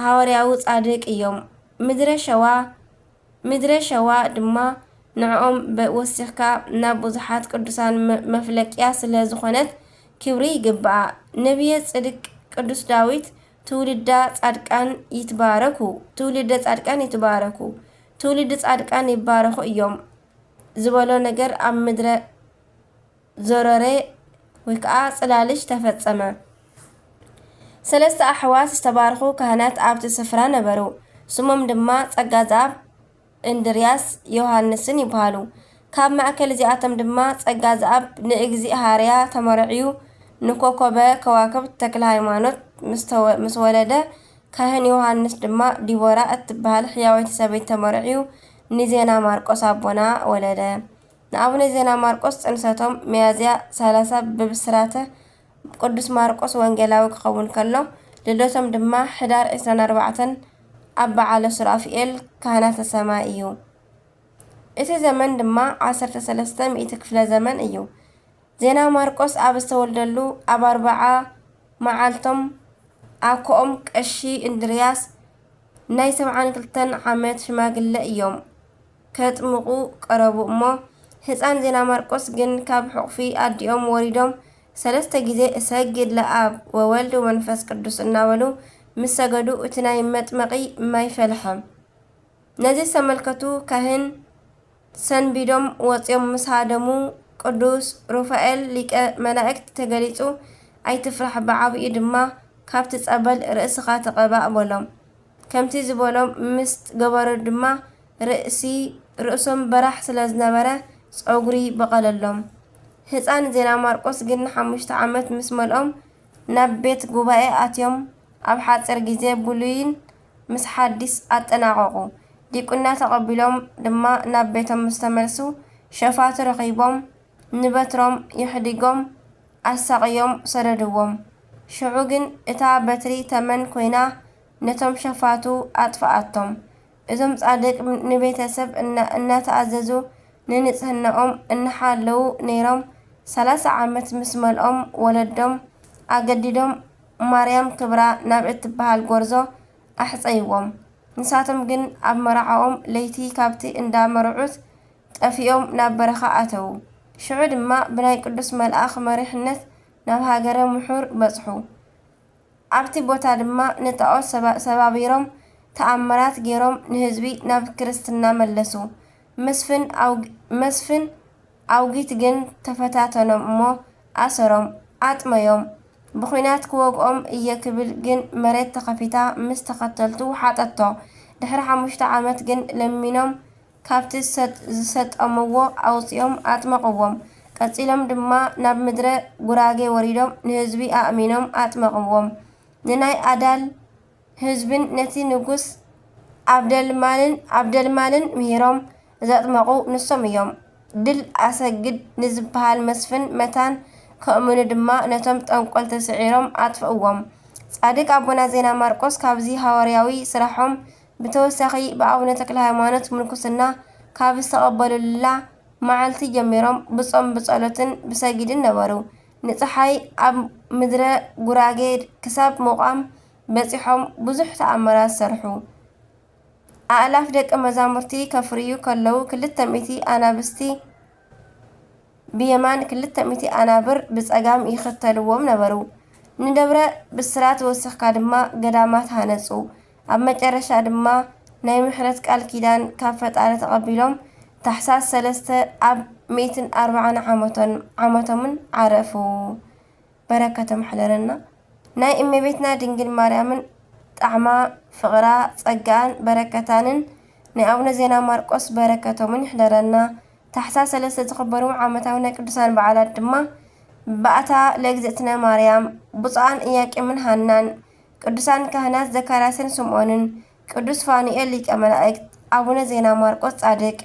ሃዋርያዊ ጻድቅ እዮም። ምድረ ሸዋ ምድረ ሸዋ ድማ ንዕኦም ወሲኽካ ናብ ብዙሓት ቅዱሳን መፍለቅያ ስለ ዝኾነት ክብሪ ይግብኣ። ነብየ ጽድቅ ቅዱስ ዳዊት ትውልዳ ጻድቃን ይትባረኩ ትውልደ ጻድቃን ይትባረኩ ትውልዲ ጻድቃን ይባረኹ እዮም ዝበሎ ነገር ኣብ ምድረ ዞረሬ ወይ ከዓ ጽላልሽ ተፈጸመ። ሰለስተ ኣሕዋት ዝተባረኹ ካህናት ኣብቲ ስፍራ ነበሩ። ስሞም ድማ ጸጋ ዘኣብ፣ እንድርያስ፣ ዮሃንስን ይበሃሉ። ካብ ማእከል እዚኣቶም ድማ ጸጋ ዘኣብ ንእግዚእ ሃርያ ተመርዕዩ ንኮኮበ ከዋክብት ተክለ ሃይማኖት ምስ ተወ- ምስ ወለደ ካህን ዮሃንስ ድማ ዲቦራ እትበሃል ሕያወይቲ ሰበይቲ ተመርዕዩ ንዜና ማርቆስ ኣቦና ወለደ። ንኣቡነ ዜና ማርቆስ ጽንሰቶም ሚያዝያ ሰላሳ ብብስራተ ቅዱስ ማርቆስ ወንጌላዊ ክኸውን ከሎ ልደቶም ድማ ሕዳር ዕስራን ኣርባዕተን ኣብ በዓለ ሱራፊኤል ካህናተ ሰማይ እዩ። እቲ ዘመን ድማ ዓሰርተ ሰለስተ ሚእቲ ክፍለ ዘመን እዩ። ዜና ማርቆስ ኣብ ዝተወልደሉ ኣብ ኣርብዓ መዓልቶም ኣኮኦም ቀሺ እንድርያስ ናይ ሰብዓን ክልተን ዓመት ሽማግለ እዮም። ከጥምቑ ቀረቡ እሞ፣ ህፃን ዜና ማርቆስ ግን ካብ ሕቑፊ ኣዲኦም ወሪዶም ሰለስተ ግዜ እሰግድ ለኣብ ወወልድ ወመንፈስ ቅዱስ እናበሉ ምስ ሰገዱ እቲ ናይ መጥመቒ ማይ ፈልሐ። ነዚ ዝተመልከቱ ካህን ሰንቢዶም ወፂኦም ምስ ሃደሙ፣ ቅዱስ ሩፋኤል ሊቀ መላእክት ተገሊፁ፣ ኣይትፍራሕ፣ ብዓብኡ ድማ ካብቲ ፀበል ርእስኻ ተቐባእ በሎም። ከምቲ ዝበሎም ምስ ገበሩ ድማ ርእሲ ርእሶም በራሕ ስለ ዝነበረ ፀጉሪ በቐለሎም። ህፃን ዜና ማርቆስ ግን ሓሙሽተ ዓመት ምስ መልኦም ናብ ቤት ጉባኤ ኣትዮም ኣብ ሓፂር ግዜ ብሉይን ምስ ሓዲስ ኣጠናቐቑ። ዲቁና ተቐቢሎም ድማ ናብ ቤቶም ምስ ተመልሱ ሸፋቱ ረኺቦም ንበትሮም የሕዲጎም ኣሳቕዮም ሰደድዎም። ሽዑ ግን እታ በትሪ ተመን ኮይና ነቶም ሸፋቱ ኣጥፍኣቶም። እዞም ጻድቅ ንቤተሰብ እና- እናተኣዘዙ ንንጽህናኦም እናሓለዉ ነይሮም። ሰላሳ ዓመት ምስ መልኦም ወለዶም ኣገዲዶም ማርያም ክብራ ናብ እትበሃል ጎርዞ ኣሕጸይዎም። ንሳቶም ግን ኣብ መርዓኦም ለይቲ ካብቲ እንዳ መርዑት ጠፊኦም ናብ በረኻ ኣተዉ። ሽዑ ድማ ብናይ ቅዱስ መልኣኽ መሪሕነት ናብ ሃገረ ምሑር በጽሑ። ኣብቲ ቦታ ድማ ንጣዖት ሰባ- ሰባቢሮም ተኣምራት ገይሮም ንህዝቢ ናብ ክርስትና መለሱ። መስፍን ኣውግ- መስፍን ኣውጊት ግን ተፈታተኖም እሞ ኣሰሮም፣ ኣጥመዮም። ብኹናት ክወግኦም እየ ክብል ግን መሬት ተኸፊታ ምስ ተኸተልቱ ሓጠቶ። ድሕሪ ሓሙሽተ ዓመት ግን ለሚኖም ካብቲ ዝሰጥ- ዝሰጠምዎ ኣውፂኦም ኣጥመቕዎም። ቀፂሎም ድማ ናብ ምድረ ጉራጌ ወሪዶም ንህዝቢ ኣእሚኖም ኣጥመቕዎም። ንናይ ኣዳል ህዝብን ነቲ ንጉስ ኣብደልማልን ኣብደልማልን ምሂሮም ዘጥመቑ ንሶም እዮም። ድል ኣሰግድ ንዝበሃል መስፍን መታን ከእምኑ ድማ ነቶም ጠንቆልቲ ስዒሮም ኣጥፍእዎም። ጻድቅ ኣቦና ዜና ማርቆስ ካብዚ ሃዋርያዊ ስራሖም ብተወሳኺ ብኣቡነ ተክለ ሃይማኖት ምንኩስና ካብ ዝተቐበሉላ መዓልቲ ጀሚሮም ብጾም ብጸሎትን ብሰጊድን ነበሩ። ንጸሓይ ኣብ ምድረ ጉራጌ ክሳብ ምቋም በጺሖም ብዙሕ ተኣምራት ሰርሑ። ኣእላፍ ደቀ መዛሙርቲ ከፍርዩ ከለዉ ክልተ ሚእቲ ኣናብስቲ ብየማን ክልተ ሚእቲ ኣናብር ብጸጋም ይኽተልዎም ነበሩ። ንደብረ ብስራት ወሲኽካ ድማ ገዳማት ሃነጹ። ኣብ መጨረሻ ድማ ናይ ምሕረት ቃል ኪዳን ካብ ፈጣሪ ተቐቢሎም ታሕሳስ ሰለስተ ኣብ ሚእትን ኣርባዓን ዓመቶን ዓመቶምን ዓረፉ። በረከቶም ይሕደረና። ናይ እመቤትና ድንግል ማርያምን ጣዕማ ፍቕራ ጸጋኣን በረከታንን ናይ ኣቡነ ዜና ማርቆስ በረከቶምን ይሕደረና። ታሕሳስ ሰለስተ ዝኽበሩ ዓመታዊ ናይ ቅዱሳን በዓላት ድማ ባእታ ለእግዝእትነ ማርያም፣ ብፁዓን ኢያቄምን ሃናን፣ ቅዱሳን ካህናት ዘካርያስን ስምዖንን፣ ቅዱስ ፋኑኤል ሊቀ መላእክት፣ ኣቡነ ዜና ማርቆስ ጻድቅ።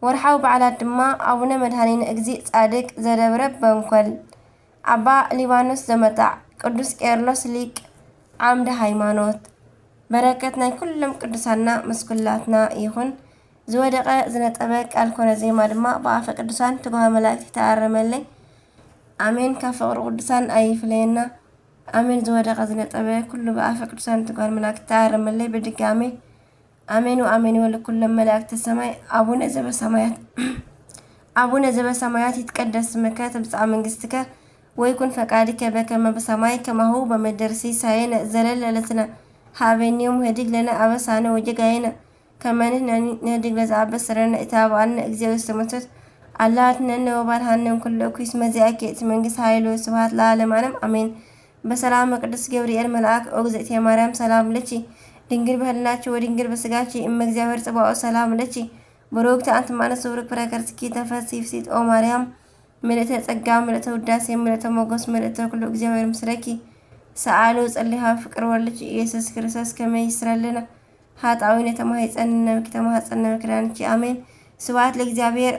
ወርሓዊ በዓላት ድማ ኣቡነ መድኃኒነ እግዚእ ጻድቅ ዘደብረ በንኮል፣ ኣባ ሊባኖስ ዘመጣዕ፣ ቅዱስ ቄርሎስ ሊቅ ዓምደ ሃይማኖት። በረከት ናይ ኩሎም ቅዱሳንና ምስ ኩላትና ይኹን። ዝወደቐ ዝነጠበ ቃል ኮነ ዜማ ድማ ብኣፈ ቅዱሳን ትጉሃ መላእክት ይተኣረመለይ። ኣሜን። ካብ ፍቕሪ ቅዱሳን ኣይፍለየና። ኣሜን። ዝወደቐ ዝነጠበ ኩሉ ብኣፈ ቅዱሳን ትጉሃ መላእክት ይተኣረመለይ። ብድጋሜ ኣሜን ወኣሜን ወለኩሎም መላእክተ ሰማይ። ኣቡነ ዘበሰማያት ኣቡነ ዘበሰማያት ይትቀደስ ስምከ ትምጻእ መንግስትከ ወይኩን ፈቃድከ በከመ በሰማይ ከማሁ በምድር። ሲሳየነ ዘለለ ዕለትነ ሀበነ ዮም ህድግ ለነ አበሳነ ወጌጋየነ ከመ ንሕነኒ ንህድግ ለዘአበሰረነ ኢታብአነ እግዚኦ ውስተ መንሱት አላ አድህነነ ወባልሐነ እምኩሉ እኩይ እስመ ዚአኪ ይእቲ መንግስት ኃይል ወስብሐት ለዓለመ ዓለም አሜን። በሰላመ ቅዱስ ገብርኤል መልአክ ኦ እግዝእትየ ማርያም ሰላም ለኪ ድንግል በህልናኪ ወድንግል በስጋኪ እመ እግዚአብሔር ጽባኦት ሰላም ለኪ ብሩክት አንቲ እም አንስት ወብሩክ ፍሬ ከርሥኪ ተፈሥሒ ፍሥሕት ኦ ማርያም ምልእተ ጸጋ ምልእተ ውዳሴ ምልእተ ሞገስ ምልእተ ኩሉ እግዚአብሔር ምስለኪ ሰአሉ ጸሊሃ ፍቅር ወልኪ ኢየሱስ ክርስቶስ ከመ ይስረልና ኃጣዊ ነተማሂፀን ነብኪ ተማህፀን ነብኪ ዳንኪ አሜን። ስብሐት ለእግዚአብሔር።